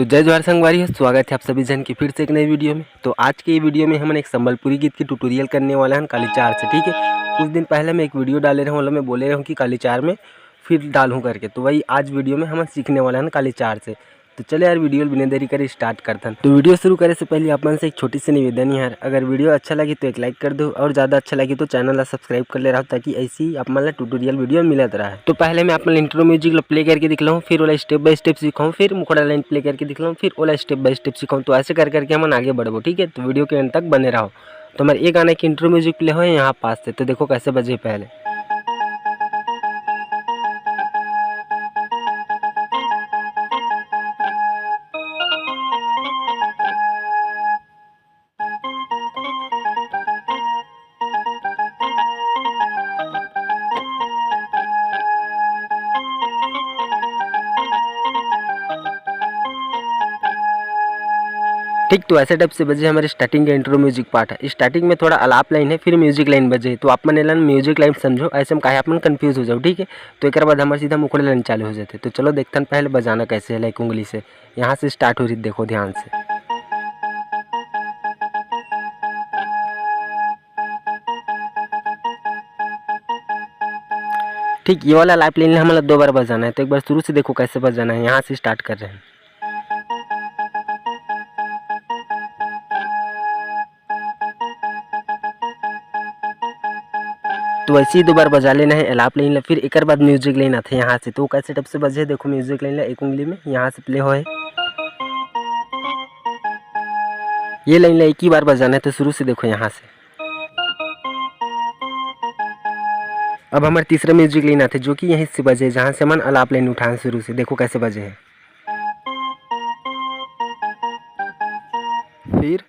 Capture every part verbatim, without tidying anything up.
जय जोहार संगवारी हो, स्वागत है आप सभी झन के फिर से एक नए वीडियो में। तो आज के ये वीडियो में हमन एक संबलपुरी गीत की ट्यूटोरियल करने वाला हन काली चार से, ठीक है। कुछ दिन पहले मैं एक वीडियो डाले रहूँ, ओला मैं बोले रहूँ कि काली चार में फिर डालूँ करके। तो वही आज वीडियो में हमन सीखने वाला हन काली चार से। तो चले यार, वीडियो बिना देरी करे स्टार्ट करथन। तो वीडियो शुरू करे से पहले आप मन से एक छोटी सी निवेदन है यार, अगर वीडियो अच्छा लगी तो एक लाइक कर दो और ज़्यादा अच्छा लगी तो चैनल ला सब्सक्राइब कर ले रहो, ताकि ऐसी आप मन ला ट्यूटोरियल वीडियो मिलत रहे। तो पहले मैं आप मन इंट्रो म्यूजिक ला प्ले करके दिखलाऊँ, फिर ओला स्टेप बाय स्टेप सिखाऊँ, फिर मुखड़ा लाइन प्ले करके दिखलाऊँ, फिर ओला स्टेप बाय स्टेप सिखाऊँ। तो ऐसे कर करके हमन आगे बढ़बो, ठीक है। तो वीडियो के अंत तक बने रहो। तो हमारे ये गाने की इंट्रो म्यूजिक प्ले होए यहाँ पास से, तो देखो कैसे बजे पहले। ठीक, तो ऐसे टाइप से बजे हमारे स्टार्टिंग के इंट्रो म्यूजिक पार्ट है। स्टार्टिंग में थोड़ा अलाप लाइन है, फिर म्यूजिक लाइन बजे, तो आप मन एलन म्यूजिक लाइन समझो, ऐसे में काहे आप मन कंफ्यूज हो जाओ, ठीक है। तो एक बाद हमारे सीधा मुखड़ा लाइन चालू हो जाते। तो चलो देखथन पहले बजाना कैसे है, लाइक उंगली से यहाँ से स्टार्ट हो रही, देखो ध्यान से। ठीक, ये वाला लाइफ लाइन हमला दो बार बजाना है, तो एक बार शुरू से देखो कैसे बजाना है। यहाँ से स्टार्ट कर रहे हैं। तो ऐसे ही दो बार बजा लेना है अलाप लाइन ला, फिर एकर बाद म्यूजिक लाइन आथे यहाँ से। तो कैसे टाइप से बजे, देखो म्यूजिक लाइन ला एक उंगली में यहाँ से प्ले होए। ये लाइन ला एक ही बार बजाना है, तो शुरू से देखो यहाँ से। अब हमारे तीसरा म्यूजिक लाइन आथे, जो कि यहीं से बजे, जहाँ से हमन अलाप लाइन उठाए शुरू से। देखो कैसे बजे है। फिर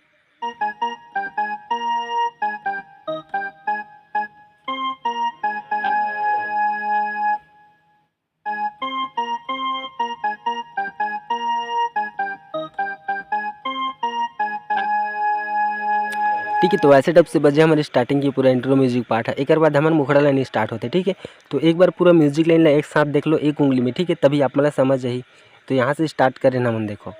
ठीक है, तो ऐसे टाइप से बजे हमारे स्टार्टिंग की पूरा इंट्रो म्यूजिक पार्ट है। एक बाद हमारे मुखड़ा लाइन स्टार्ट होते, ठीक है। तो एक बार पूरा म्यूजिक लाइन ला एक साथ देख लो एक उंगली में, ठीक है, तभी आप मतलब समझ जाही। तो यहाँ से स्टार्ट करें ना मन, देखो।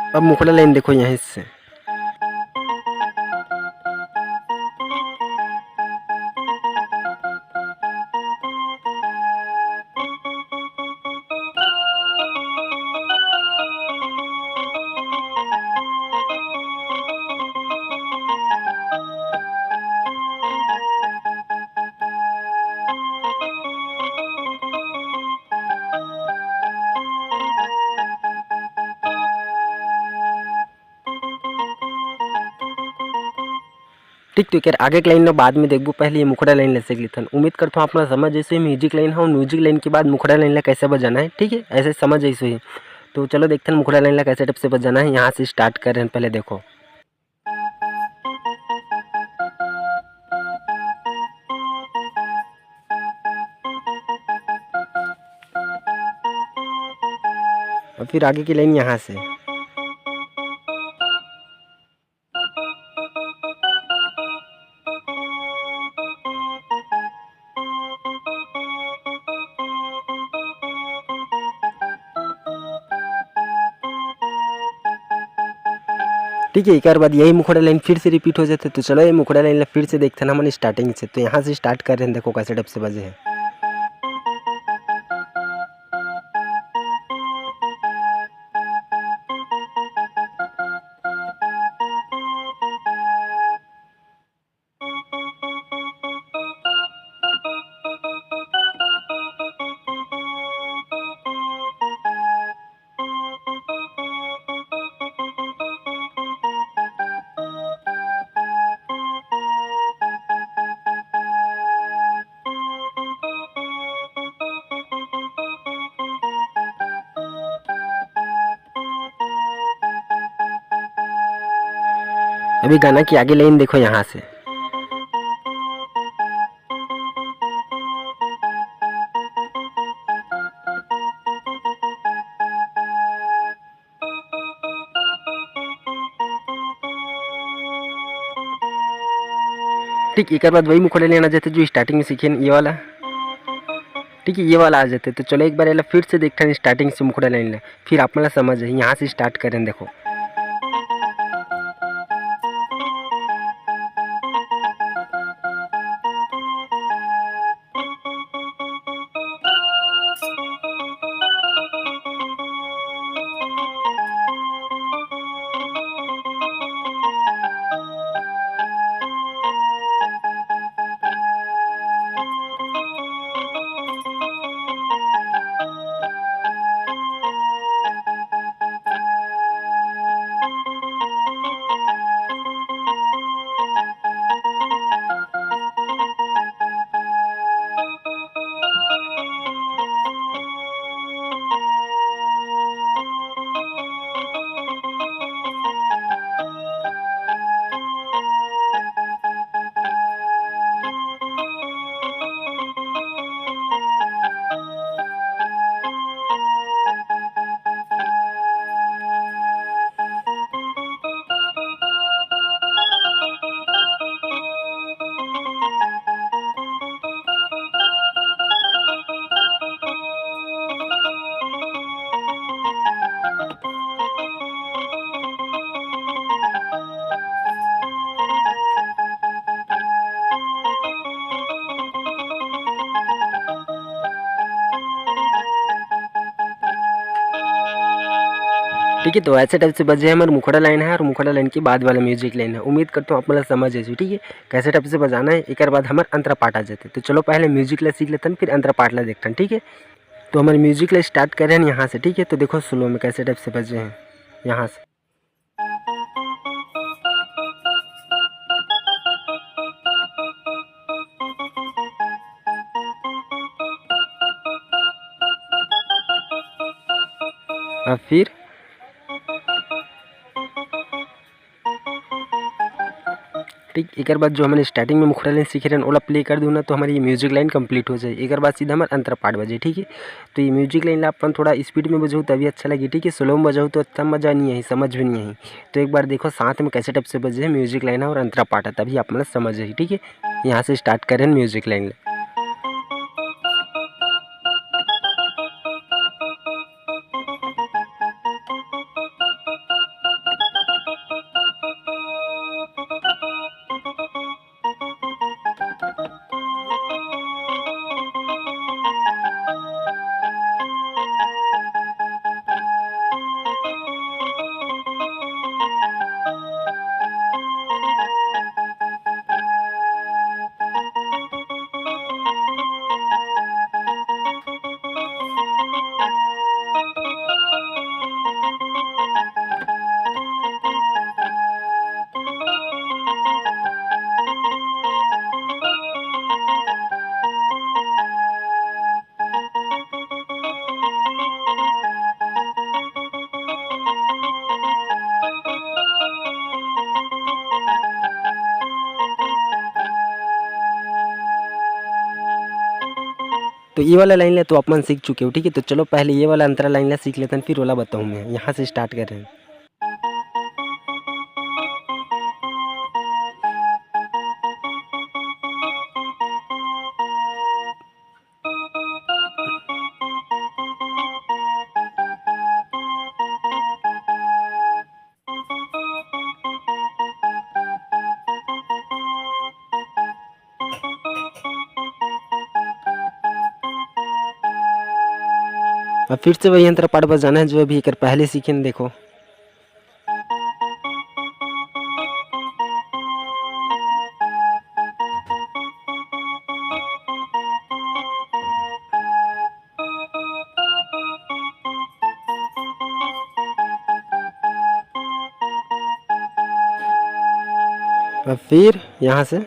अब मुखड़ा लाइन देखो यहीं से। ठीक, तो एकर आगे के लाइन ला बाद में देखबो, पहले ये मुखड़ा लाइन ला सीख लेथन। उम्मीद करथों आप मन समझ जइसे म्यूजिक लाइन हो, म्यूजिक लाइन के बाद मुखड़ा लाइन ला कैसे बजाना है, ठीक है, ऐसे समझ जइसे ही। तो चलो देखथन मुखड़ा लाइन ला कैसे टाइप से बजाना है। यहाँ से स्टार्ट कर रहे हैं, पहले देखो। और फिर आगे की लाइन यहाँ से। ठीक है, एक बार बाद यही मुखड़ा लाइन फिर से रिपीट हो जाते। तो चलो ये मुखड़ा लाइन ला फिर से देखते हैं हमन स्टार्टिंग से। तो यहाँ से स्टार्ट कर रहे हैं, देखो कैसे टाइप से बजे है। अभी गाना की आगे लाइन देखो यहाँ से। ठीक, एकर बाद वही मुखड़ा लाइन आ जाथे जो स्टार्टिंग में सीखे हन, ये वाला। ठीक है, ये वाला आ जाथे। तो चलो एक बार एला फिर से देखथन स्टार्टिंग से मुखड़ा लाइन ला, फिर आप मन ला समझ आही। यहाँ से स्टार्ट करें, देखो। ठीक है, तो ऐसे टाइप से बजे हमर मुखड़ा लाइन है और मुखड़ा लाइन के बाद वाला म्यूजिक लाइन है। उम्मीद करता हूँ आप मन ला समझ आइस, ठीक है, कैसे टाइप से बजाना है। एक बाद हमर अंतरा पाठ आ जाते, तो चलो पहले म्यूजिक ला सीख लेते हैं, फिर अंतरा पाठ ला देखते हैं, ठीक है। तो हमर म्यूजिक ला स्टार्ट करे हैं यहाँ से, ठीक है। तो देखो स्लो में कैसे टाइप से बजे हैं यहाँ से। अब फिर ठीक, एक बाद जो हमन स्टार्टिंग में मुखड़ा लाइन सीखे रहन, ओला प्ले कर दूँ ना, तो हमारी ये म्यूजिक लाइन कंप्लीट हो जाए। एक बाद सीधा हमारा अंतरा पाठ बजे, ठीक है। तो ये म्यूजिक लाइन ला अपन थोड़ा स्पीड में बजाओ, तभी अच्छा लगे, ठीक है। स्लो में बजाओ तो इतना मजा नहीं आई, समझ भी नहीं आई। तो एक बार देखो साथ में कैसे टाइप से बजे है म्यूजिक लाइन और अंतरा पाठ, तभी आप मतलब समझ आई, ठीक है। यहाँ से स्टार्ट करें म्यूजिक लाइन। तो ये वाला लाइन ला तो आप मन सीख चुके हो, ठीक है। तो चलो पहले ये वाला अंतरा लाइन ला सीख लेते हैं, फिर ओला बताऊँ मैं। यहाँ से स्टार्ट कर रहे हैं। अब फिर से वही अंतरा पाठ बजाना है जो अभी एक पहले सीखे न, देखो। अब फिर यहाँ से